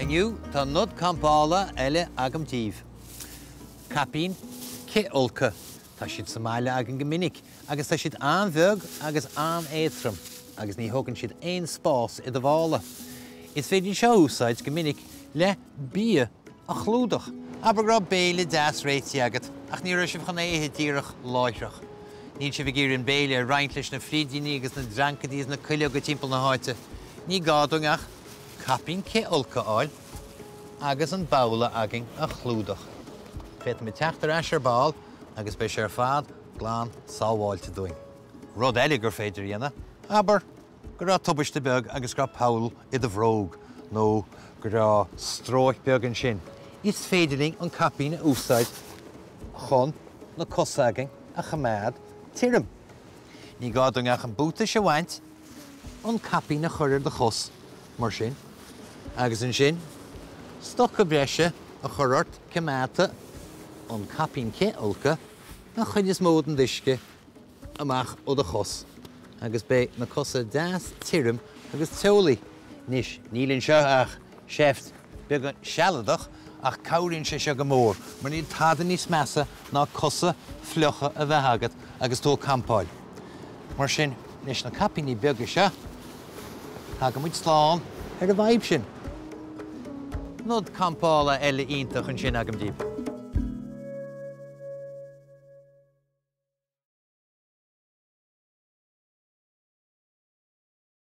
Inniu tá nod campála eile agam díbh. Caipín cithfholctha. Tá siad sa mbaile againn go minic agus tá siad an-bheag agus an-éadtrom agus ní thógann siad aon spás i do mhála. Is féidir iad seo a úsáid go minic le bia a chlúdach. Abair go raibh béile deas réitithe agat ach ní raibh sibh chun é a ithe díreach láithreach. Níl sibh ag iarraidh an béile a roinnt leis na frídíní agus na dreancaidí is na cuileoga timpeall na háite. Ní gá dúinn ach caipín cithfholctha a fháil agus an babhla againn a chlúdach. Féadfaimid teacht ar ais ar ball agus beidh sé ar fad glan sábháilte dúinn. Rud eile gur féidir a dhéanamh, abair go raibh tubaiste beag agus go raibh poll i do bhróg nó go raibh stróic beag ansin, is féidir linn an caipín a úsáid chun na cosa againn a choimeád tirim. Ní gá dúinn ach an buatais a bhaint, an caipín a chur ar do chos mar sin, agus ansin stoca breise a chur ort, coimeádfaidh an caipín cithfholctha an chuid is mó den uisce amach ó do chos agus beidh na cosa deas tirim agus teolaí. Anois, níl anseo ach seift beagán sealadach ach cabhraíonn sé seo go mór mar níl tada níos measa ná cosa fliucha a bheith agat agus tú ag campáil. Mar sin, leis na caipíní beaga seo, tagann muid slán ar an bhfadhb sin. Nod campála eile iontach ansin agam díbh.